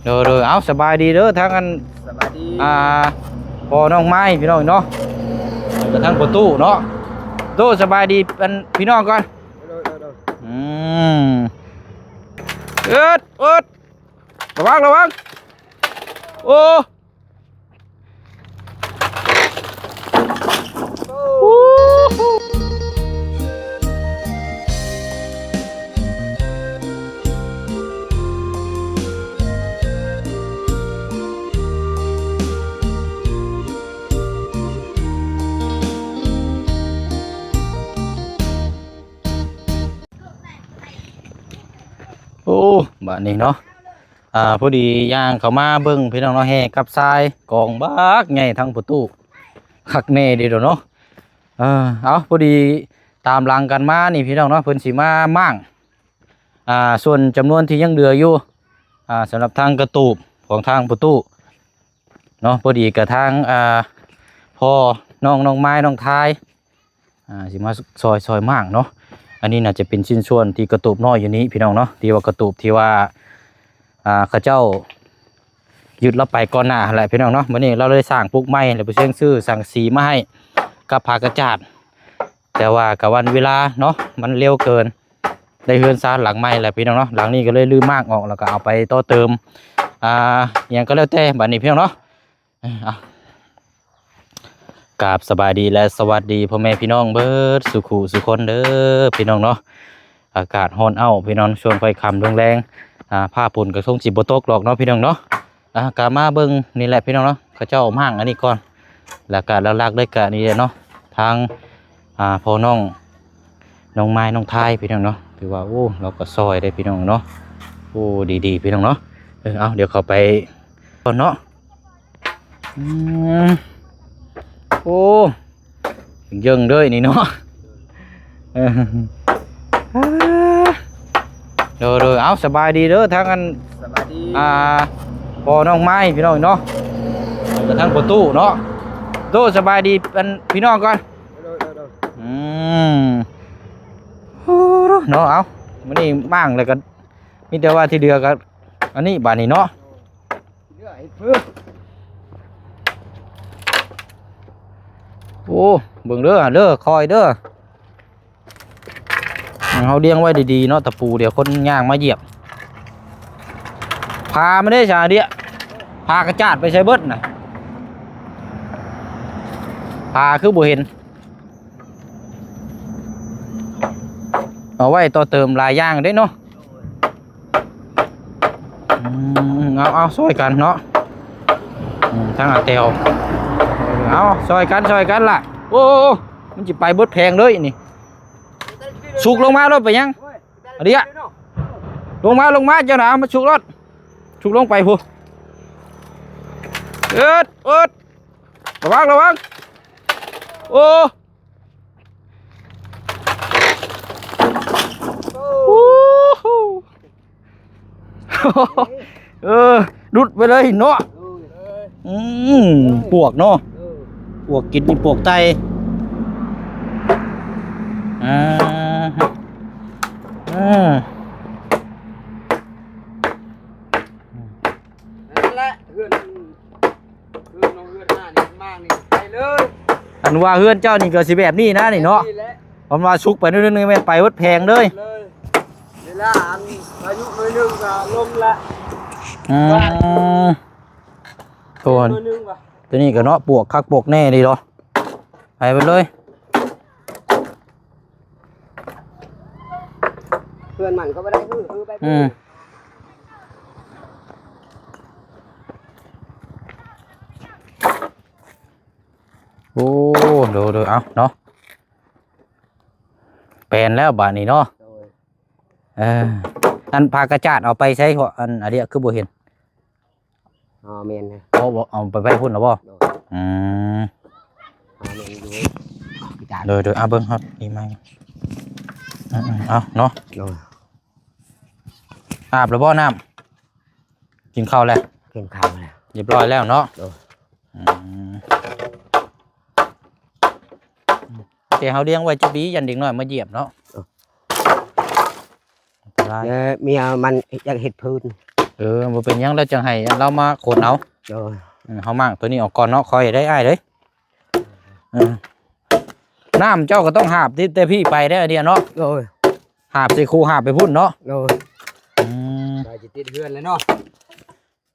ໂດຍ ໂດຍ ເອົາ ສະບາຍດີເດີ ທາງອັນ ສະບາຍດີ ອ່າ ພໍ່ນ້ອງໄມ້ພີ່ນ້ອງເນາະ ແລ້ວກໍທາງປະຕູເນາະ. ໂຕ ສະບາຍດີອັນພີ່ນ້ອງກ່ອນ. ໂດຍ ໂດຍ ໂດຍ ອືມ ເອິດ ເອິດ ລະວັງ ລະວັງ ໂອ້. ໂອ້ ບາດນີ້ເນາະ ອ່າ ພໍດີຍ່າງເຂົ້າມາເບິ່ງພີ່ນ້ອງເນາະ ແຮ່ກັບຊາຍກອງບັກໃຫຍ່ທັງປະຕູ ຄັກແນ່ເດເນາະ. ເອີ ເອົາ ພໍດີຕາມຫຼັງກັນມານີ້ພີ່ນ້ອງເນາະ ເພິ່ນຊິມາມ້າງ ອ່າ ສ່ວນຈຳນວນທີ່ຍັງເຫຼືອຢູ່ ອ່າ ສຳລັບທາງກະຕູບຂອງທາງປະຕູເນາະ. ພໍດີກະທາງ ອ່າ ພໍ່ນ້ອງ ນ້ອງໄມ້ ນ້ອງທາຍ ອ່າ ຊິມາຊ່ອຍ ຊ່ອຍມ້າງເນາະ. ອັນນີ້ໜ້າຈະເປັນຊິ້ນສ່ວນທີ່ກະຕູບນ້ອຍຢູ່ນີ້ພີ່ນ້ອງເນາະ ທີ່ວ່າກະຕູບທີ່ວ່າ ອ່າ ເຂົາເຈົ້າຍຶດລາວໄປກ່ອນໜ້າຫັ້ນແຫຼະພີ່ນ້ອງເນາະ. ມື້ນີ້ລາວເລີຍສ້າງປຸກໃໝ່ ແລ້ວບໍ່ເຊີງຊື້ສັງກະສີມາໃຫ້ກັບຜ້າກະຈາດ ແຕ່ວ່າກະວັນເວລາເນາະ ມັນເລັວເກີນ ໄດ້ເຮືອນຊານຫຼັງໃໝ່ແລ້ວພີ່ນ້ອງເນາະ. ຫຼັງນີ້ກໍເລີຍຮື້ມ້າງອອກ ແລ້ວກໍເອົາໄປຕໍ່ເຕີມ ອ່າ ຫຍັງກໍແລ້ວແຕ່ບາດນີ້ພີ່ນ້ອງເນາະ. ເອີ ເອົາ ກາບສະບາຍດີ ແລະ ສະຫວັດດີພໍ່ແມ່ພີ່ນ້ອງເບິດສູ່ຄູ່ສູ່ຄົນເດີພີ່ນ້ອງເນາະ. ອາກາດຮ້ອນເອົ້າພີ່ນ້ອງ ຊ່ວງຄ່ອຍຄ່ຳແລງໆ ອ່າ ຟ້າຝົນກໍຄົງຊິບໍ່ຕົກດອກເນາະພີ່ນ້ອງເນາະ. ອ່າ ກໍມາເບິ່ງນີ້ແຫຼະພີ່ນ້ອງເນາະ ເຂົາເຈົ້າມ້າງອັນນີ້ກ່ອນ ແລ້ວກໍຫຼັກໆເລີຍກໍນີ້ແຫຼະເນາະ ທາງ ອ່າ ພໍ່ນ້ອງ ນ້ອງໄມ້ ນ້ອງທາຍພີ່ນ້ອງເນາະ. ຖືວ່າ ໂອ້ ລາວກໍຊ່ອຍໄດ້ພີ່ນ້ອງເນາະ. ໂອ້ ດີໆ ພີ່ນ້ອງເນາະ. ເອີ ເອົາ ດຽວເຂົ້າໄປກ່ອນເນາະ. ອືມ ໂອ້ ເຢິງເດີນີ້ເນາະ. ເອີ ໂດຍ ໂດຍ ເອົາ ສະບາຍດີເດີ ທາງອັນ ສະບາຍດີ ອ່າ ພໍ່ນ້ອງໄມ້ພີ່ນ້ອງເນາະ ແລ້ວກໍທາງປະຕູເນາະ. ໂຕ ສະບາຍດີອັນພີ່ນ້ອງກ່ອນ. ໂດຍ ໂດຍ ໂດຍ ອືມ ໂອ້ ເນາະ. ເອົາ ມື້ນີ້ມ້າງແລ້ວກໍມີແຕ່ວ່າທີ່ເຫຼືອກໍອັນນີ້ບາດນີ້ເນາະ. ໂອ້ ເບິ່ງເດີ ເດີ ຄອຍເດີ ເຮົາລຽງໄວ້ດີໆເນາະ ຕະປູ ດຽວຄົນຍ່າງມາຢຽບ. ຜ້າມັນເດ້ຊະ ດຽ ຜ້າກະຈາດໄປໃສເບິດນະ? ຜ້າຄືບໍ່ເຫັນ. ເອົາໄວ້ຕໍ່ເຕີມຫຼາຍຢ່າງເດ້ເນາະ. ອືມ ເອົາ ເອົາ ຊ່ອຍກັນເນາະ. ອືມ ທາງອາແຕວ ເອົາ ຊ່ອຍກັນ ຊ່ອຍກັນລະ. ໂອ້ ມັນຊິໄປເບິດແຜງເລີຍນີ້. ສຸກລົງມາໂລດ ໄປຫຍັງ? ອາເດຍ ລົງມາ ລົງມາ ເຈົ້ານະ ເອົາມາສຸກໂລດ ສຸກລົງໄປພຸ້ນ. ເອິດ ເອິດ ລະວັງ ລະວັງ. ໂອ້ ໂອ້ ເອີ ຫຼຸດໄປເລີຍເນາະ. ອືມ ປວກເນາະ ປວກກິນນີ້ ປວກໄຕ. ອ່າ ອືມ ນັ້ນແຫຼະ ເຮືອນ ຄືນ້ອງເຮືອນຫ້ານີ້ ມານີ້ໄປເລີຍ. ອັນວ່າເຮືອນເຈົ້ານີ້ກໍຊິແບບນີ້ນະນີ້ເນາະ. ແບບນີ້ແຫຼະ ເພິ່ນວ່າສຸກໄປໜ້ອຍໜຶ່ງ ແມ່ນໄປເບິດແຜງເລີຍ. ເລີຍ ເວລາອັນພາຍຸໜ້ອຍໜຶ່ງກໍລົງລະ. ອືມ ໂຕ ໜ້ອຍໜຶ່ງວ່າ ໂຕນີ້ກໍເນາະ ປວກຄັກປວກແນ່ດີເນາະ. ໄປເບິດເລີຍ. ເພື່ອນມັນກໍບໍ່ໄດ້ ຄື ຄືໄປ ອືມ ໂອ້ ໂດຍ ໂດຍ ເອົາເນາະ ແປນແລ້ວບາດນີ້ເນາະ. ໂດຍ ເອີ ອັນຜ້າກະຈາດເອົາໄປໃສເກາະ ອັນ ອາເດຍ ຄືບໍ່ເຫັນ? ອໍ ແມ່ນນະ. ເອົາ ເອົາໄປໄວ້ພຸ້ນລະບໍ່? ໂດຍ ອືມ ອໍ ແມ່ນຢູ່ ໂດຍ ໂດຍ ເອົາເບິ່ງຮອດນີ້ມາ ອືມ ເອົາເນາະ. ໂດຍ ອາບລະບໍ່ນ້ຳ? ກິນເຂົ້າແລ້ວ? ກິນເຂົ້າແລ້ວ ຮຽບຮ້ອຍແລ້ວເນາະ. ໂດຍ ອືມ ແຕ່ເຮົາລ້ຽງໄວ້ຈັກປີ ຢ້ານເດັກນ້ອຍມາຢຽບເນາະ. ເອີ ອັນຕະລາຍ ເອີ ເມຍມັນຢາກເຮັດພື້ນ. ເອີ ບໍ່ເປັນຫຍັງ ແລ້ວຈັ່ງໃຫ້ລາວມາຂົນເອົາ. ໂດຍ ເອີ ເຮົາມ້າງໂຕນີ້ອອກກ່ອນເນາະ ຄ່ອຍໄດ້ອ້າຍເດີ. ເອີ ນ້ຳເຈົ້າກໍຕ້ອງຫາບຕິ ແຕ່ພີ້ໄປເດ້ອາດຽນເນາະ. ໂດຍ ຫາບໃສ່ຄູຫາບໄປພຸ້ນເນາະ. ໂດຍ ອືມ ໃກ້ຊິຕິດເຮືອນແລ້ວເນາະ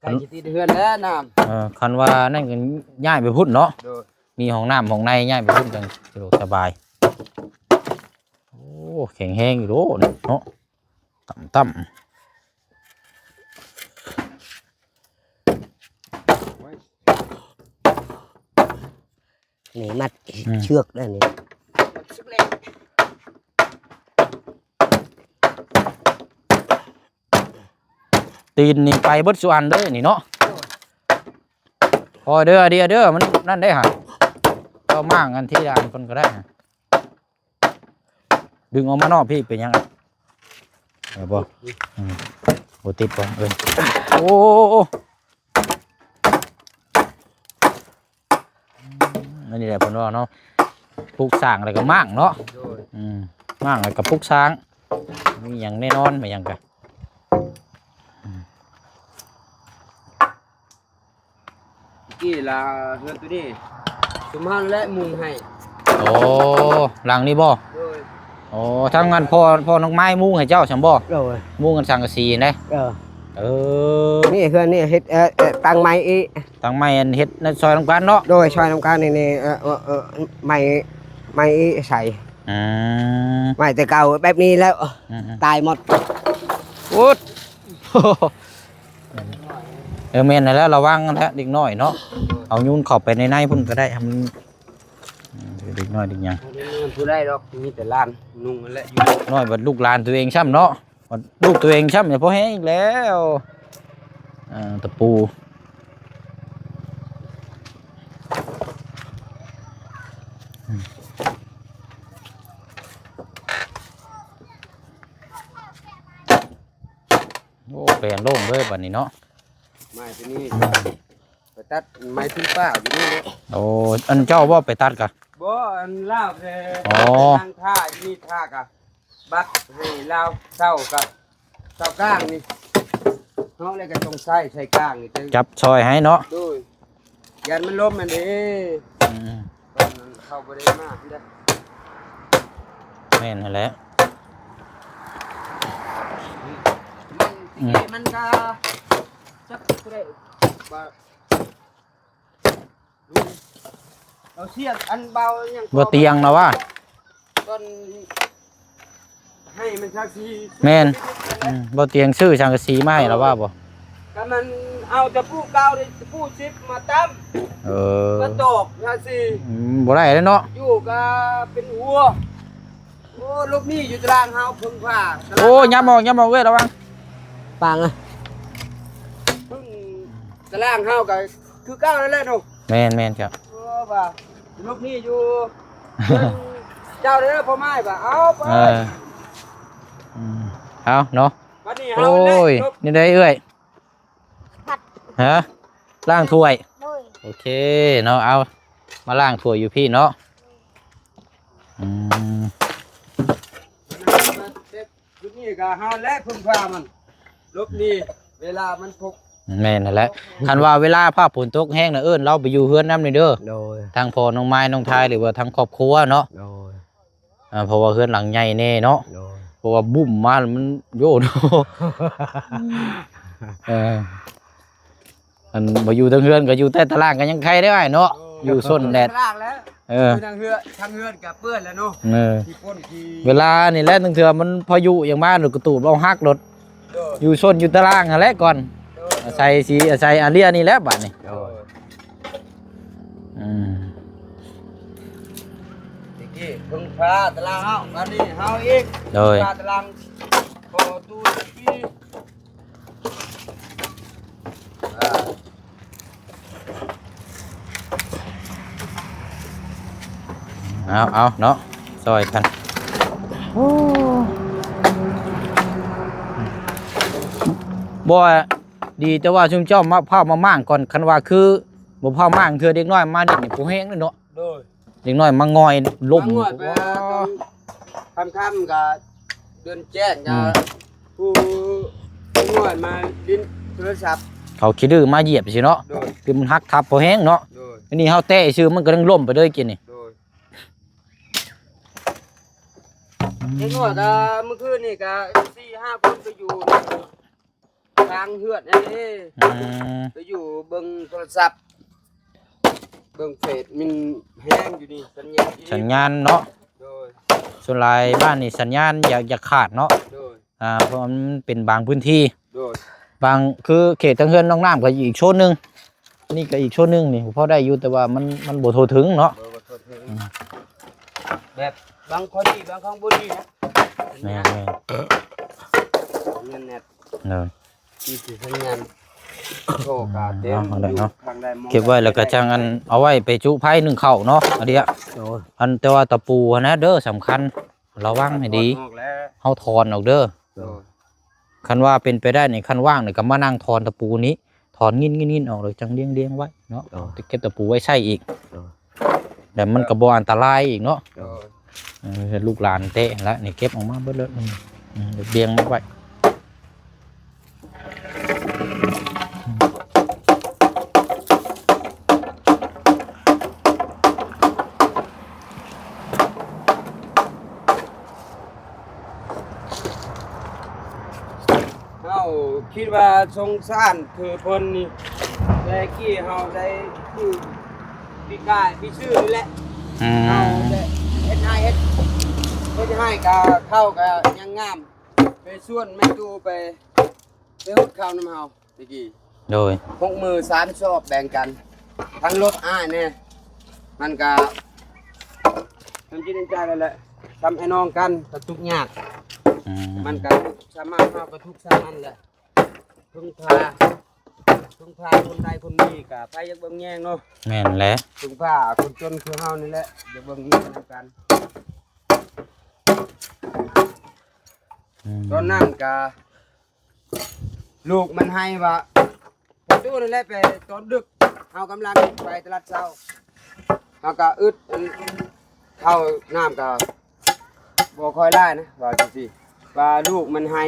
ໃກ້ຊິຕິດເຮືອນແລ້ວນ້ຳ. ເອີ ຄັນວ່ານັ້ນກໍຍ້າຍໄປພຸ້ນເນາະ. ໂດຍ ມີຫ້ອງນ້ຳຫ້ອງໃນ ຍ້າຍໄປພຸ້ນຈັ່ງສະດວກສະບາຍ. ໂອ້ ແຂງແຮງຢູ່ໂດເນາະ ຕ່ຳໆ. ນີ້ມັດ ອືມ ເຊືອກໄດ້ນີ້. ຕີນນີ້ໄປເບິດສູ່ອັນເດີນີ້ເນາະ. ໂດຍ ໂອ້ຍ ເດີ ເດີ ເດີ ມັນນັ້ນໄດ້ຫະ ເຈົ້າມ້າງອັນທີລະອັນເພິ່ນກໍໄດ້ຫະ. ດຶງອອກມານອກພີ້ເປັນຫຍັງ? ເອີ ບໍ່ ອືມ ບໍ່ຕິດບໍ່? ເອີ ໂອ້ ໂອ້ ໂອ້ ອືມ ອັນນີ້ແຫຼະເພິ່ນເວົ້າເນາະ ປຸກສ້າງແລ້ວກໍມ້າງເນາະ. ໂດຍ ອືມ ມ້າງແລ້ວກໍປຸກສ້າງ ມີຫຍັງແນ່ນອນ ມີຫຍັງກະ ອືມ ກີ້ລະເຮືອນໂຕນີ້ ຊຸມຫັ້ນແຫຼະມຸງໃຫ້. ໂອ້ ຫຼັງນີ້ບໍ່? ໂດຍ ໂອ້ ທາງນັ້ນພໍ່ ພໍ່ນ້ອງໄມ້ມຸງໃຫ້ເຈົ້າຊັ້ນບໍ່? ໂດຍ ມຸງກັນສັງກະສີນະ. ເອີ ເອີ ນີ້ເຮືອນນີ້ເຮັດ ເອີ ເອີ ຕັ້ງໄມ້ອີກ ຕັ້ງໄມ້ອັນເຮັດໃນຊອຍນຳກັນເນາະ. ໂດຍ ຊອຍນຳກັນນີ້ ນີ້ ເອີ ເອີ ເອີ ໄມ້ ໄມ້ອີກໃສ່ ອືມ ໄມ້ແຕ່ເກົ່າແບບນີ້ແລ້ວ ອືມໆ ຕາຍໝົດ. ໂອ້ ເອີ ແມ່ນແລ້ວ ລະວັງແຫຼະເດັກນ້ອຍເນາະ ເອົາໂຍນເຂົ້າໄປໃນໃນພຸ້ນກໍໄດ້ ໃຫ້ມັນ ເດັກນ້ອຍເດັກຫຍັງ ເອົາໂຍນບໍ່ໄດ້ດອກ ມີແຕ່ຫຼານນຸ່ງຫັ້ນແຫຼະ ຢູ່ນ້ອຍບັດລູກຫຼານຕົວເອງຊ້ຳເນາະ ບັດລູກຕົວເອງຊ້ຳ ພໍແຮງອີກແລ້ວ ອ່າ ຕະປູ. ໂອ້ ແປງໂລ່ງເລີຍບັດນີ້ເນາະ ໄມ້ຕົວນີ້ ອືມ ໄປຕັດໄມ້ພື້ນປ່າຢູ່ນີ້ເດ້. ໂອ້ ອັນເຈົ້າບໍ່ໄປຕັດກະ? ບໍ່ ອັນລາວແຕ່ ອໍ ນັ່ງຖ້າຢູ່ນີ້ ຖ້າກະບັດໃຫ້ລາວເຊົ່າກະ ເຊົ່າກ້າງນີ້ ເຮົາແລ້ວກະຕ້ອງໃຊ້ ໃຊ້ກ້າງນີ້ ຈັບຊ່ອຍໃຫ້ເນາະ. ໂດຍ ຢ້ານມັນລົ້ມຫັ້ນເດ້. ອືມ ຕອນນັ້ນເຂົາບໍ່ໄດ້ມາເດ້. ແມ່ນຫັ້ນແຫຼະ. ອືມ ມັນກະຈັກໄດ້ວ່າ ເອົາເຊຍກ ອັນເບົາຫຍັງ ບໍ່ຕຽງລະວ່າ ຕອນ ໃຫ້ມັນສັງກະສີ ແມ່ນ ອືມ ບໍ່ຕຽງຊື້ສັງກະສີມາໃຫ້ລະວ່າບໍ່? ກໍມັນເອົາຕະປູເກົ່ານີ້ ຕະປູສິບມາຕຳ ເອີ ມາຕອກສັງກະສີ ອືມ ບໍ່ໄດ້ແລ້ວເນາະ ຢູ່ກໍເປັນຫົວ. ໂອ້ ຫຼົບໜີຢູ່ຕາລາງເຮົາເພິ່ງພາ ໂອ້ ຍາມອອກ ຍາມອອກເວີຍ ລະວັງ ປັງອະ ເພິ່ງຕາລາງເຮົາກໍຄືເກົ່ານັ້ນແຫຼະເນາະ. ແມ່ນໆ ເຈົ້າ ເອີ ວ່າຫຼົບໜີຢູ່ ເຈົ້າເດີ ພໍ່ໝ້າຍວ່າ ເອົາໄປ ເອີ ອືມ ເອົາເນາະ. ບັດນີ້ເຮົາ ໂອ້ຍ ແນວໃດເອື້ອຍ? ຮະ ລ້າງຖ້ວຍ ໂດຍ ໂອເຄເນາະ. ເອົາ ມາລ້າງຖ້ວຍຢູ່ພີ້ເນາະ. ອືມ ຈຸດນີ້ກໍເຮົາແຫຼະເພິ່ງພາມັນ ຫຼົບໜີເວລາມັນຕົກ. ແມ່ນຫັ້ນແຫຼະ ຄັນວ່າເວລາຟ້າຝົນຕົກແຮງນະ ເອີ້ນລາວໄປຢູ່ເຮືອນນຳນີ້ເດີ. ໂດຍ ທັງພໍ່ນ້ອງມາຍ ນ້ອງທາຍ ຫຼືວ່າທັງຄອບຄົວເນາະ. ໂດຍ ອ່າ ເພາະວ່າເຮືອນຫຼັງໃຫຍ່ແນ່ເນາະ. ໂດຍ ເພາະວ່າບຸ້ມມາແລ້ວມັນໂຍນ ເອີ ອັນບໍ່ຢູ່ເທິງເຮືອນກໍຢູ່ໃຕ້ຕາລາງກໍຍັງໄຄເດ້ອ້າຍເນາະ. ໂອ້ ຢູ່ຊົນແດດ ຕາລາງແລ້ວ ເອີ ຢູ່ທາງເຮືອນ ທາງເຮືອນກໍເປື້ອນແລ້ວເນາະ. ເອີ ທີ່ຝົນທີ່ ເວລານີ້ແຫຼະ ບາງເທື່ອມັນພາຍຸຫຍັງມາ ກະຕູບເອົາຫັກໂລດ. ໂດຍ ຢູ່ຊົນຢູ່ຕາລາງຫັ້ນແຫຼະກ່ອນ. ໂດຍ ອາໄສສີ ອາໄສອາເລຍນີ້ແຫຼະບາດນີ້. ໂດຍ ອືມ ຕະກີ້ເພິ່ງພາຕາລາງເຮົາ ບາດນີ້ເຮົາອີກ ໂດຍ ເພິ່ງພາຕາລາງ ຂໍຕູ້ປີ. ເອົາ ເອົາເນາະ ຊ່ອຍກັນ. ໂອ້ ບໍ່ ດີແຕ່ວ່າຊຸມເຈົ້າມາ ພ້າວມາມ້າງກ່ອນ. ຄັນວ່າຄືບໍ່ພ້າວມ້າງເທື່ອ ເດັກນ້ອຍມາຫຼິ້ນນີ້ບໍ່ແຮງເລີຍເນາະ. ໂດຍ ເດັກນ້ອຍມາງ່ອຍລົມ ມາງ່ອຍໄປ ໂອ້ ຕອນຄ່ຳໆ ກະເດືອນແຈ້ງ ກະ ອືມ ຜູ້ ຜູ້ນ້ອຍມາຫຼິ້ນ ໂທລະສັບ ເຂົາຂີ້ດື້ມາຢຽບຊີ້ເນາະ ໂດຍ ຄືມັນຫັກທັບພໍແຮງເນາະ ໂດຍ ອັນນີ້ເຮົາແຕະຊື່ມັນກະຍັງລົ້ມໄປເລີຍກີ້ນີ້ ໂດຍ ເດັກນ້ອຍກະມື້ຄືນນີ້ກະສີ່ຫ້າຄົນໄປຢູ່ ທາງເຮືອນນັ້ນເດ້ ອືມ ໄປຢູ່ເບິ່ງໂທລະສັບ ເບິ່ງເຟສ ມັນແຮງຢູ່ນີ້ ສັນຍານ ສັນຍານເນາະ ໂດຍ ສ່ວນຫຼາຍບ້ານນີ້ສັນຍານຢາກ ຢາກຂາດເນາະ ໂດຍ ອ່າ ເພາະວ່າມັນເປັນບາງພື້ນທີ່ ໂດຍ ບາງ ຄືເຂດທາງເຮືອນນ້ອງນ້ຳກະອີກໂຊນໜຶ່ງ ນີ້ກະອີກໂຊນໜຶ່ງນີ້ ພໍໄດ້ຢູ່ ແຕ່ວ່າມັນ ມັນບໍ່ທົ່ວເຖິງເນາະ ບໍ່ ບໍ່ທົ່ວເຖິງ ອືມ ແບບບາງຄົນດີ ບາງຄົນບໍ່ດີນະ ແມ່ນໆ ເງິນແນັດ ເອີ ມີແຕ່ສັນຍານ ໂທກະເຕັມ ເອົາໄດ້ເນາະ ຢູ່ທາງໃດມອງ ເກັບໄວ້ແລ້ວກະຈັ່ງອັນ ເອົາໄວ້ໄປຈຸໄຟໜຶ້ງເຂົ້າເນາະ ອັນເດຍ ໂດຍ ອັນ ແຕ່ວ່າຕະປູຫັ້ນນະເດີ ສຳຄັນ ລະວັງໃຫ້ດີ ເຮົາຖອນອອກເດີ ໂດຍ ຄັນວ່າເປັນໄປໄດ້ນີ້ ຄັນວ່າງນີ້ກະມານັ່ງຖອນຕະປູນີ້ ຖອນງິນໆໆອອກ ແລ້ວຈັ່ງລຽງໆໄວ້ເນາະ ໂດຍ ເກັບຕະປູໄວ້ໃຊ້ອີກ ໂດຍ ແລ້ວມັນກະບໍ່ອັນຕະລາຍອີກເນາະ ໂດຍ ເອີ ລູກຫຼານເຕະຫັ້ນລະ ນີ້ເກັບອອກມາເບິດເລີຍ ອືມ ອືມ ລຽງມັນໄວ້ ເຮົາຄິດວ່າສົງສານຄືເພິ່ນນີ້ ແຕ່ກີ້ເຮົາໄດ້ຄືປີກາຍປີຊື່ນີ້ແຫຼະ ອືມ ເຮົາໄດ້ເຮັດໄຮ່ເຮັດ ເຮັດໄຮ່ກະເຂົ້າກະຍັງງາມ ໄປສວນແມ່ຕູ້ໄປ ໄປຮຸດເຂົ້ານຳເຮົາແຕ່ກີ້ ໂດຍ ຫົກມື້ສາມຊອບແບ່ງກັນ ທັງລົດອ້າຍແດ່ ມັນກະ ທຳຈິດທຳໃຈແລ້ວແຫຼະ ທຳໃຫ້ນ້ອງກັນກະທຸກຍາກ ອືມ ມັນກະທຸກສ່ຳເຮົາກະທຸກສ່ຳມັນແຫຼະ ເພິ່ງພາ ເພິ່ງພາຄົນໃດຄົນໜຶ່ງກະໃຜຢາກເບິ່ງແຍງເນາະ ແມ່ນແຫຼະ ເພິ່ງພາຄົນຈົນຄືເຮົານີ້ແຫຼະ ຢາກເບິ່ງແຍງນຳກັນ ອືມ ຕອນນັ້ນກະ ລູກມັນໄຫ້ວ່າ ພໍ່ຕູ້ນັ້ນແຫຼະ ໄປຕອນດຶກ ເຮົາກຳລັງໄປຕະຫຼາດເຊົ້າ ເຮົາກະອຶດອັນ ເຂົ້ານ້ຳກະບໍ່ຄ່ອຍຫຼາຍນະ ວ່າຈັ່ງຊີ້ ວ່າລູກມັນໄຫ້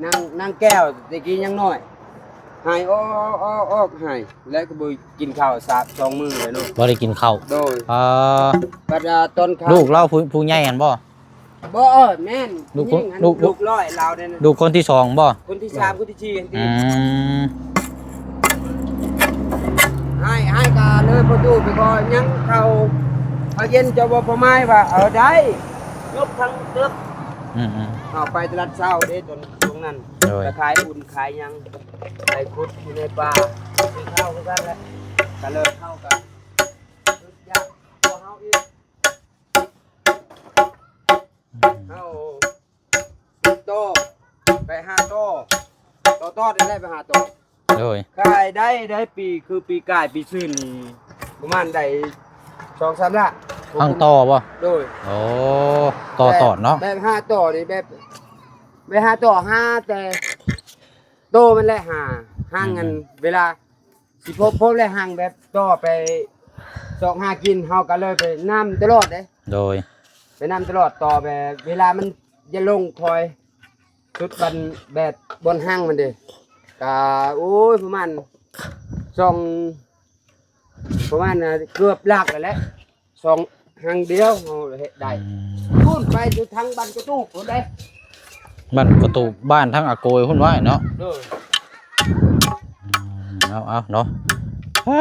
ນາງ ນາງແກ້ວແຕ່ກີ້ຍັງນ້ອຍ ໄຫ້ອອກໆໆ ໄຫ້ ແລ້ວກະບໍ່ກິນເຂົ້າສາມ ສອງມື້ເລີຍເນາະ ບໍ່ໄດ້ກິນເຂົ້າ ໂດຍ ອ່າ ບັດ ອ່າ ຕອນຄ່ຳ ລູກລາວຜູ້ ຜູ້ໃຫຍ່ຫັ້ນບໍ່? ບໍ່ ເອີ ແມ່ນ ລູກ ຜູ້ຍິງຫັ້ນ ລູກ ລູກນ້ອຍລາວເດ້ ລູກຄົນທີສອງບໍ່? ຄົນທີສາມ ຄົນທີສີ່ຫັ້ນຕິ ອືມ ໃຫ້ ໃຫ້ກະເລີຍພໍ່ຕູ້ໄປກ່ອນ ຍັງເຂົ້າ ເຂົ້າເຢັນ ເຈົ້າບໍ່ປະມາຍວ່າ ເອີ ໄດ້ ຍົກທັງເຕີບ ອືມໆ ເອົາໄປຕະຫຼາດເຊົ້າເດ້ ຕອນຊ່ວງນັ້ນ ໂດຍ ໄປຂາຍອຸ່ນຂາຍຫຍັງ ໄປຂຸດຢູ່ໃນປ່າ ກິນເຂົ້າຄືກັນແຫຼະ ກະເລີຍເຂົ້າກັນ ຢາກ ພວກເຮົາອີກ ເຮົາຕໍ່ໄປຫາຕໍ່ ຕໍ່ ຕໍ່ໄດ້ໄປຫາຕໍ່ ໂດຍ ຂາຍໄດ້ ໄດ້ປີ ຄືປີກາຍປີຊືນນີ້ ປະມານໄດ້ສອງສາມລ້ານ ຫາຕໍ່ບໍ່? ໂດຍ ໂອ້ ຕໍ່ຕອດເນາະ ແບບຫາຕໍ່ນີ້ ແບບ ແບບຫາຕໍ່ ຫາແຕ່ໂຕມັນແຫຼະ ຫາ ຫາເງິນ ອືມ ເວລາ ຊິພົບ ພົບແລ້ວຫັ້ນແບບຕໍ່ໄປຊອກຫາກິນ ເຮົາກະເລີຍໄປນຳຕະຫຼອດເດ້ ໂດຍ ໄປນຳຕະຫຼອດຕໍ່ໄປ ເວລາມັນຈະລົງຄອຍ ສຸດບັນແບບບ່ອນຮັ່ງມັນເດ້ ກະ ໂອ້ຍ ປະມານສອງ ປະມານ ເກືອບຫຼັກຫັ້ນແຫຼະ ສອງຮັ່ງດຽວເຮົາເຮັດໄດ້ ອືມ ພຸ້ນໄປຢູ່ທາງບ້ານກະຕູບພຸ້ນເດ້ ບ້ານກະຕູບ ບ້ານທາງອາໂກຍພຸ້ນວ່າເນາະ ໂດຍ ອືມ ເອົາໆເນາະ ອາ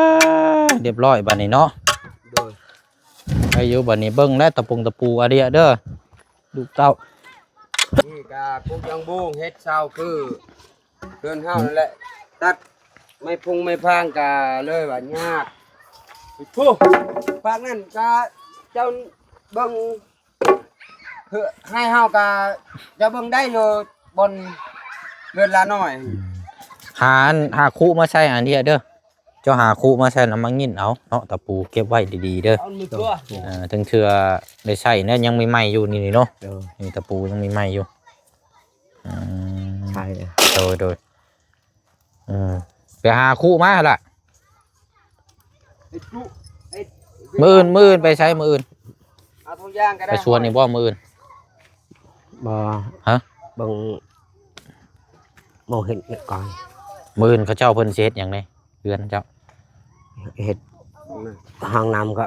ຮຽບຮ້ອຍບາດນີ້ເນາະ ໂດຍ ໄດ້ຢູ່ບາດນີ້ ເບິ່ງແລ້ວຕະປົງຕະປູອາເດຍເດີ ລູກເຕົ້າ ນີ້ກະປູກຢາງບູງ ເຮັດເສົາຄື ເຮືອນເຮົານັ້ນແຫຼະ ຕັດໄມ້ພົງໄມ້ພາງກະເລີຍວ່າຍາກ ພຸ້ນ ພາກນັ້ນກະເຈົ້າເບິ່ງ ເພື່ອໃຫ້ເຮົາກະ ເຈົ້າເບິ່ງໄດ້ຢູ່ບ່ອນເຮືອນລານ້ອຍ ຫາອັນ ຫາຄຸມາໃສ່ອັນນີ້ເດີ ເຈົ້າຫາຄຸມາໃສ່ແລ້ວມາງິ້ນເອົາເນາະ ຕະປູເກັບໄວ້ດີໆເດີ ເອົາມືຕົວ ເອີ ເຖິງເທື່ອໄດ້ໃຊ້ແນວຍັງໃໝ່ໆຢູ່ນີ້ເນາະ ເອີ ນີ້ຕະປູຍັງໃໝ່ໆຢູ່ ອືມ ໃຊ່ ໂດຍໆ ເອີ ໄປຫາຄຸມາຫັ້ນລະ ໄອ້ຈຸ ໄອ້ ມື້ອື່ນ ມື້ອື່ນໄປໃສມື້ອື່ນ? ເອົາທຸກຢ່າງກະໄດ້ ໄປສວນນີ້ບໍ່ມື້ອື່ນ? ບໍ່ ຮະ? ເບິ່ງ ບໍ່ເຫັນເຮັດກ່ອນ ມື້ອື່ນເຂົາເຈົ້າເພິ່ນຊິເຮັດຫຍັງແດ່ ເຮືອນເຈົ້າ? ເຮັດຫ້ອງນ້ຳກໍ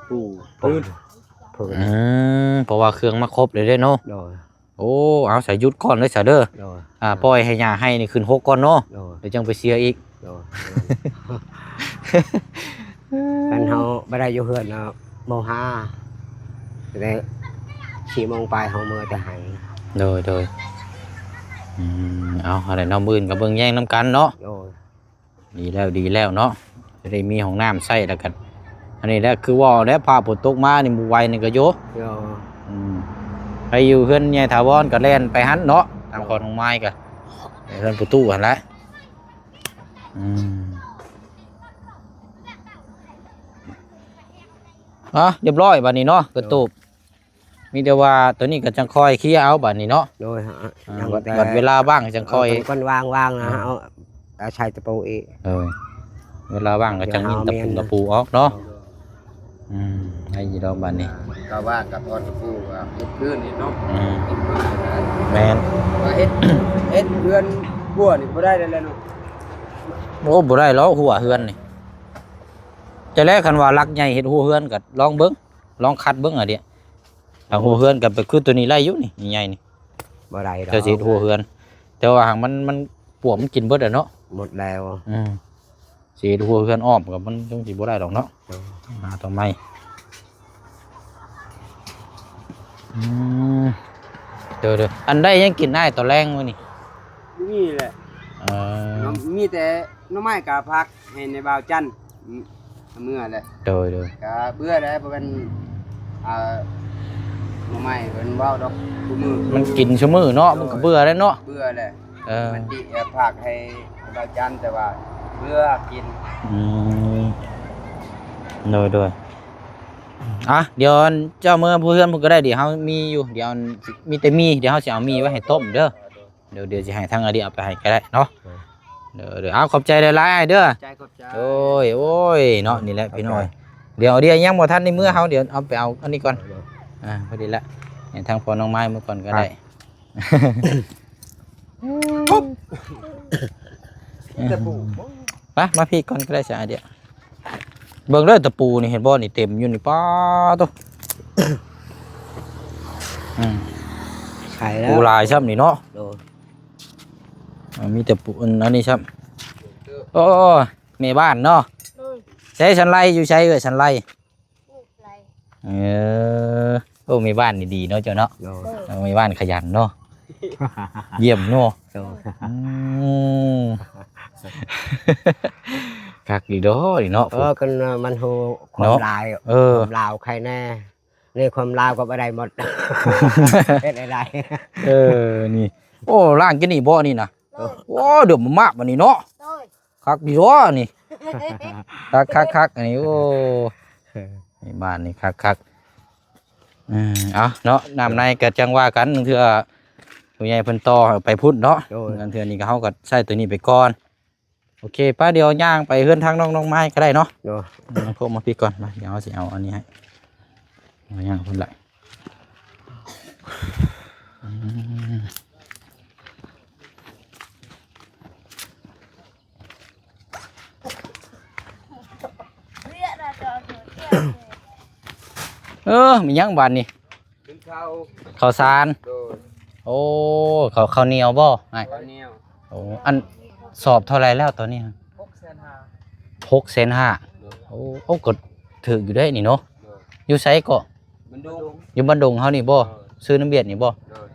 ປູພື້ນ ອືມ ເພາະວ່າເຄື່ອງມາຄົບເລີຍເດ້ເນາະ. ໂດຍ. ໂອ້ ເອົາ ສາ ຢຸດກ່ອນເລີຍສາເດີ. ໂດຍ. ອ່າ ປ່ອຍໃຫ້ຫຍ້າໄຮ່ນີ້ຂຶ້ນຫົກກ່ອນເນາະ. ໂດຍ. ແລ້ວຈັ່ງໄປເຊຍອີກ. ໂດຍ. ຄັນເຮົາບໍ່ໄດ້ຢູ່ເຮືອນເນາະ ໂມງຫ້າ ແລ້ວສີ່ໂມງປາຍເຮົາເມືອແຕ່ໄຮ່. ໂດຍ ໂດຍ. ອືມ ເອົາ ອັນໃດເນາະ ມື້ອື່ນກໍເບິ່ງແຍງນຳກັນເນາະ. ໂດຍ. ດີແລ້ວ ດີແລ້ວເນາະ ຈະໄດ້ມີຫ້ອງນ້ຳໃຊ້ ແລ້ວກໍ ອັນນີ້ແຫຼະ ຄືວ່າແຫຼະ ຟ້າຝົນຕົກມານີ້ ບໍ່ໄຫວນີ້ກໍໂຍ. ໂດຍ. ອືມ ໃຜຢູ່ເຮືອນໃຫຍ່ຖາວອນກໍແລ່ນໄປຫັ້ນເນາະ ຕາມ ໂດຍ ຂອງນ້ອງໄມ້ກໍ ເຮືອນປະຕູຫັ້ນແຫຼະ. ອືມ ອ່ະ ຮຽບຮ້ອຍບາດນີ້ເນາະ ກະຕູບ. ມີແຕ່ວ່າໂຕນີ້ກໍຈັ່ງຄ່ອຍເຄຍເອົາບາດນີ້ເນາະ. ໂດຍ. ອ່າ ຍັງ ບັດ ແຕ່ ບັດເວລາວ່າງຈັ່ງຄ່ອຍ ເອີ ຄັນວ່າງໆ ອ່າ ເຮົາເອົາໃສ່ຕະປູອີກ. ເອີ ເວລາວ່າງກໍຈັ່ງມີຕະປູ ຕະປູອອກເນາະ. ໂດຍ. ອືມ ໄດ້ຢູ່ດອກບາດນີ້ ກໍວ່າກັບອອນຕະປູວ່າເຮັດຄືນນີ້ເນາະ. ອືມ ເຮັດຄືນນີ້ນະ. ແມ່ນ ວ່າເຮັດ ເຮັດເຮືອນຮົ້ວນີ້ບໍ່ໄດ້ແລ້ວເນາະ. ໂອ້ ບໍ່ໄດ້ຫຼອກຮົ້ວເຮືອນນີ້. ຈະແລ ຄັນວ່າຫຼັກໃຫຍ່ເຮັດຮົ້ວເຮືອນກໍລອງເບິ່ງ ລອງຄັດເບິ່ງ ອັນນີ້ ຖ້າຮົ້ວເຮືອນກໍໄປຄືໂຕນີ້ໄດ້ຢູ່ນີ້ ໃຫຍ່ນີ້. ບໍ່ໄດ້ດອກ ເຈົ້າຊິເຮັດຮົ້ວເຮືອນ ແຕ່ວ່າຫາກມັນ ມັນປວກມັນກິນເບິດແລ້ວເນາະ. ໝົດແລ້ວ. ອືມ ຊິເຮັດຮົ້ວເຮືອນອ້ອມກໍມັນຄົງຊິບໍ່ໄດ້ດອກເນາະ. ເອີ ຫາຕໍ່ໃໝ່. ອືມ ເດີໆ ອັນໃດຍັງກິນອ້າຍຕອນແລງມື້ນີ້? ບໍ່ມີແຫຼະ. ເອີ ມີແຕ່ໜໍ່ໄມ້ກັບຜັກ ໃຫ້ໃນບ່າວຈັນ ອືມ ເມື່ອແຫຼະ. ໂດຍໆ ກະເບື່ອແລ້ວ ບໍ່ແມ່ນ ອ່າ ໜໍ່ໄມ້ເພິ່ນເວົ້າດອກ ທຸກມື້ ມັນກິນຊຸມື້ເນາະ. ໂດຍ. ມັນກະເບື່ອແລ້ວເນາະ ເບື່ອແຫຼະ. ເອີ ມັນຕິ ເອີ ຝາກໃຫ້ບ່າວຈັນ ແຕ່ວ່າເບື່ອກິນ. ອືມ ໂດຍໆ. ອ່ະ ດຽວເຈົ້າເມືອຜູ້ເຮືອນພຸ້ນກໍໄດ້ ດຽວເຮົາມີຢູ່ ດຽວມີແຕ່ໝີ່ ດຽວເຮົາຊິເອົາໝີ່ໄວ້ໃຫ້ຕົ້ມເດີ. ໂດຍ ດຽວ ດຽວຊິໃຫ້ທາງອາດີເອົາໄປໃຫ້ກໍໄດ້ເນາະ. ໂດຍ ເດີໆ ເອົາ ຂອບໃຈຫຼາຍໆເດີ. ຂອບໃຈ ຂອບໃຈ. ໂອ້ຍ ໂອ້ຍ ເນາະ ນີ້ແຫຼະ ຂອບໃຈ ພີ່ນ້ອງ. ດຽວ ດຽວຍັງບໍ່ທັນໄດ້ເມືອ ເຮົາ ດຽວເອົາໄປເອົາອັນນີ້ກ່ອນ. ໂດຍ ອ່າ ພໍດີລະ ໃຫ້ທາງພໍ່ນ້ອງໄມ້ເມືອກ່ອນກໍໄດ້. ຕະປູ ໄປ ມາພີ້ກ່ອນກໍໄດ້ຊະ ດຽວ ເບິ່ງເດີ ຕະປູນີ້ ເຫັນບໍ່ນີ້ ເຕັມຢູ່ນີ້ ປ້າໂຕ. ອືມ ໃສ່ແລ້ວ ປູຫຼາຍຊ້ຳນີ້ເນາະ. ໂດຍ. ອ່າ ມີແຕ່ປູ ອັນ ອັນນີ້ຊ້ຳ. ໂອ້ ແມ່ບ້ານເນາະ. ໂດຍ. ໃສ ສັນໄລຢູ່ໃສເອີຍ ສັນໄລ? ເອີ ໂອ້ ແມ່ບ້ານນີ້ດີເນາະເຈົ້າເນາະ. ໂດຍ. ເອີ ແມ່ບ້ານຂະຫຍັນເນາະ ຢ້ຽມເນາະ. ໂດຍ. ອືມ ຄັກດີດອກນີ້ເນາະ. ເອີ ຄັນມັນຮູ້ຄວາມ ເນາະ ຫຼາຍ ເອີ ຄວາມລາວໃຄແນ່. ນີ້ຄວາມລາວກໍບໍ່ໄດ້ໝົດ ເຮັດໃດ. ເອີ ນີ້ ໂອ້ ລ້າງກິນນີ້ບໍ່ນີ້ນະ? ໂດຍ. ໂອ້ ເດືອດມາກໆ ບາດນີ້ເນາະ. ໂດຍ. ຄັກດີວະນີ້ ຄັກໆໆ ອັນນີ້ ໂອ້ ໃນບ້ານນີ້ຄັກໆ. ເອີ ເອົາເນາະ ນ້ຳໃນກໍຈັ່ງວ່າກັນ ເທື່ອຜູ້ໃຫຍ່ເພິ່ນຕໍ່ໃຫ້ໄປພຸ້ນເນາະ. ໂດຍ. ເທື່ອນີ້ກໍ ເຮົາກໍໃຊ້ຕົວນີ້ໄປກ່ອນ. ໂອເຄ ໄປ ດຽວຍ່າງໄປເຮືອນທາງນ້ອງ ນ້ອງໄມ້ກໍໄດ້ເນາະ. ໂດຍ. ອືມ ມາພວກມາພີ້ກ່ອນ ມາ ດຽວເຮົາຊິເອົາອັນນີ້ໃຫ້ ຍ່າງພຸ້ນລະ. ອືມ ເອີ ມີຫຍັງບາດນີ້? ເປັນເຂົ້າ ເຂົ້າສານ. ໂດຍ. ໂອ້ ເຂົ້າ ເຂົ້າໜຽວບໍ່ອ້າຍ? ເຂົ້າໜຽວ. ໂອ້ ອັນສອບເທົ່າໃດແລ້ວຕອນນີ້? ຫົກແສນຫ້າ. ຫົກແສນຫ້າ. ໂດຍ. ໂອ້ ໂອ້ ກໍຖືກຢູ່ເດ້ນີ້ເນາະ. ໂດຍ. ຢູ່ໃສເກາະ? ບ້ານດົງ. ຢູ່ບ້ານດົງເຮົານີ້ບໍ່? ໂດຍ. ຊື້ນ້ຳວຽດນີ້ບໍ່? ໂດຍ.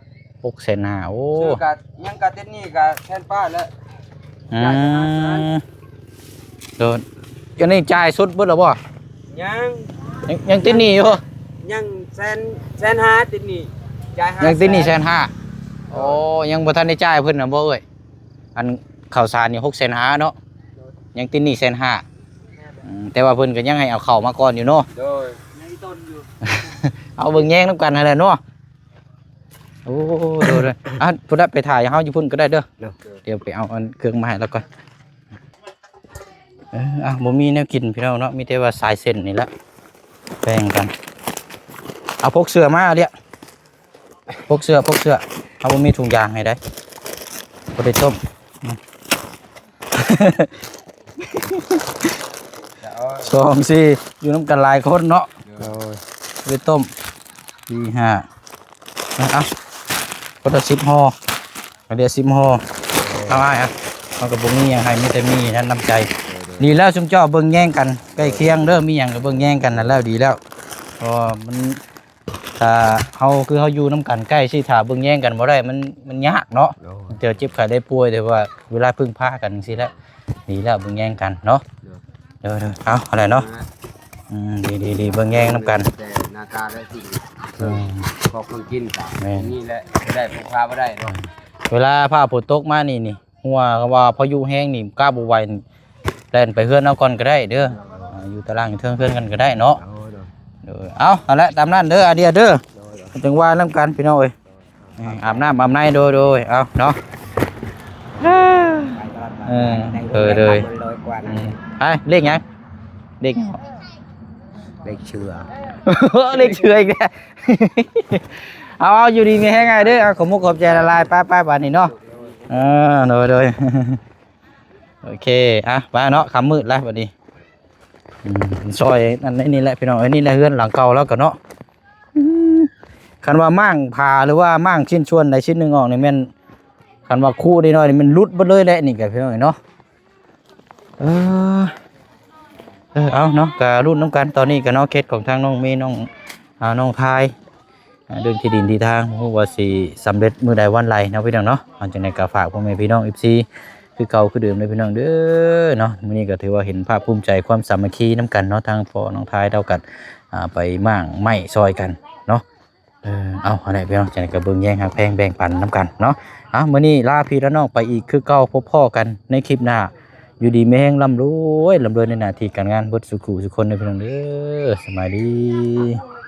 ຫົກແສນຫ້າ. ໂອ້ ຊື້ກະ ຍັງກະຕິດໜີ້ກະແສນປາຍແລ້ວ. ອືມ ໂດຍ. ອັນນີ້ຈ່າຍສົດເບິດແລ້ວບໍ່? ຍັງ ຍັງ ຍັງຕິດໜີ້ຢູ່. ຍັງແສນ ແສນຫ້າ ຕິດໜີ້ ຈ່າຍຫ້າ ຍັງຕິດໜີ້ແສນຫ້າ. ໂອ້ ຍັງບໍ່ທັນໄດ້ຈ່າຍເພິ່ນນະບໍ່ເອີຍ? ອັນເຂົ້າສານນີ້ຫົກແສນຫ້າເນາະ. ໂດຍ. ຍັງຕິດໜີ້ແສນຫ້າ. ແມ່ນແຫຼະ. ອືມ ແຕ່ວ່າເພິ່ນກໍຍັງໃຫ້ເອົາເຂົ້າມາກ່ອນຢູ່ເນາະ. ໂດຍ. ຍັງອີ່ຕົນຢູ່ ເອົາເບິ່ງແຍງນຳກັນຫັ້ນແຫຼະເນາະ. ໂອ້ ໂດຍໆ ອ່ະ ພຸ້ນລະ ໄປຖ້າເຮົາຢູ່ພຸ້ນກໍໄດ້ເດີ. ໂດຍ. ດຽວໄປເອົາອັນເຄື່ອງມາໃຫ້ລາວກ່ອນ. ເອີ ອ່ະ ບໍ່ມີແນວກິນພີ່ນ້ອງເນາະ ມີແຕ່ວ່າສາຍເສັ້ນນີ້ແຫຼະ ແບ່ງກັນ. ເອົາ ພົກເສື້ອມາເດະ ພົກເສື້ອ ພົກເສື້ອ. ເຮົາບໍ່ມີຖົງຢາງໃຫ້ໃດ ບໍ່ໄດ້ຕົ້ມ. ອືມ ສອງ ສີ່ ຢູ່ນຳກັນຫຼາຍຄົນເນາະ. ໂດຍ ໄປຕົ້ມ ສີ່ ຫ້າ ເອົາ ຄົນລະສິບຫໍ່ ກະເຫຼືອສິບຫໍ່. ເອົາອ້າຍ ເອົາ ເຮົາກະບໍ່ມີຫຍັງໃຫ້ ມີແຕ່ມີນັ້ນ ນ້ຳໃຈ. ດີແລ້ວ ຊຸມເຈົ້າເບິ່ງແຍງກັນ ໃກ້ຄຽງເດີ ມີຫຍັງກະເບິ່ງແຍງກັນນັ້ນແລ້ວ ດີແລ້ວ. ເພາະວ່າມັນ ຖ້າເຮົາ ຄືເຮົາຢູ່ນຳກັນໃກ້ຊີ້ ຖ້າເບິ່ງແຍງກັນບໍ່ໄດ້ ມັນ ມັນຍາກເນາະ. ໂດຍ ເຈັບໄຂ້ໄດ້ປ່ວຍ ແຕ່ວ່າເວລາເພິ່ງພາກັນຈັ່ງຊີ້ແຫຼະ ດີແລ້ວ ເບິ່ງແຍງກັນເນາະ. ໂດຍ ໂດຍ ໂດຍ ເອົາ ຫັ້ນແຫຼະເນາະ. ອືມ ດີ ດີ ດີ ເບິ່ງແຍງນຳກັນ ແຕ່ໜ້າຕາແລະສິ່ງ ອືມ ຂອງເຄື່ອງກິນກະ ແມ່ນ ນີ້ແຫຼະ ບໍ່ໄດ້ ເພິ່ງພາບໍ່ໄດ້ເນາະ. ເວລາຟ້າຝົນຕົກມານີ້ ນີ້ ຮົ້ວ ວ່າພາຍຸແຮງນີ້ ກະບໍ່ໄຫວ ແລ່ນໄປເຮືອນເຮົາກ່ອນກະໄດ້ເດີ. ໂດຍ ອ່າ ຢູ່ຕາລ່າງ ຢູ່ເທິງເຮືອນກັນກະໄດ້ເນາະ. ໂດຍ ໂດຍ ໂດຍ ເອົາ ຫັ້ນແຫຼະ ຕາມນັ້ນເດີ ອາເດຍເດີ. ໂດຍ ໂດຍ ຈັ່ງວ່ານຳກັນ ພີ່ນ້ອງເອີຍ. ອືມ ອາບນ້ຳອາບໃນ ໂດຍ ໂດຍ ເອົາເນາະ. ເອີ ເອີ ໂດຍ ໂດຍ ອືມ ໄປ ເລກຫຍັງ? ເລກຫຍັງ? ເລກເຊືອ ເລກເຊືອອີກແລ້ວ. ເອົາ ເອົາ ຢູ່ດີມີແຮງອ້າຍເດີ ເອົາ ຂອບມຸກຂອບໃຈຫຼາຍໆ. ໄປໆ ບາດນີ້ເນາະ. ເອີ ໂດຍ ໂດຍ ໂອເຄ ອ່ະ ໄປເນາະ ຄ່ຳມືດແລ້ວບາດນີ້. ອືມ ຊອຍອັນນີ້ແຫຼະ ພີ່ນ້ອງເອີຍ ນີ້ແຫຼະເຮືອນຫຼັງເກົ່າລາວກະເນາະ. ອືມ ຄັນວ່າມ້າງຜ້າ ຫຼືວ່າມ້າງຊິ້ນສ່ວນໃດຊິ້ນໜຶ່ງອອກນີ້ແມ່ນ ຄັນວ່າຄູນ້ອຍໆນີ້ແມ່ນຫຼຸດເບິດເລີຍແຫຼະ ນີ້ກະ ພີ່ນ້ອງເອີຍເນາະ. ເອີ ເອີ ເອົາເນາະ ກະລຸ້ນນຳກັນ. ຕອນນີ້ກະເນາະ ເຂດຂອງທາງນ້ອງເມ ນ້ອງ ອ່າ ນ້ອງທາຍ ອ່າ ເລື່ອງທີ່ດິນທີ່ທາງ ບໍ່ຮູ້ວ່າຊິສຳເລັດມື້ໃດວັນໃດເນາະ ພີ່ນ້ອງເນາະ. ເອົາ ຈັ່ງໃດກະຝາກພໍ່ແມ່ພີ່ນ້ອງ ເອັຟຊີ ຄືເກົ່າຄືເດີມເດີ ພີ່ນ້ອງເດີເນາະ. ມື້ນີ້ກະຖືວ່າເຫັນພາກພູມໃຈຄວາມສາມັກຄີນຳກັນເນາະ ທາງພໍ່ນ້ອງທາຍລາວກະ ອ່າ ໄປມ້າງໄມ້ຊ່ອຍກັນເນາະ. ເອີ ເອົາ ຫັ້ນແຫຼະ ພີ່ນ້ອງ ຈັ່ງໃດກະເບິ່ງແຍງຮັກແພງແບ່ງປັນນຳກັນເນາະ. ເອົາ ມື້ນີ້ລາພີ່ລານ້ອງໄປອີກຄືເກົ່າ ພົບພໍ້ກັນໃນຄລິບໜ້າ. ຢູ່ດີມີແຮງ ລ່ຳລວຍ ລ່ຳລວຍໃນໜ້າທີ່ການງານ ເບິດສູ່ຄູ່ສູ່ຄົນເດີ ພີ່ນ້ອງເດີ. ສະບາຍດີ.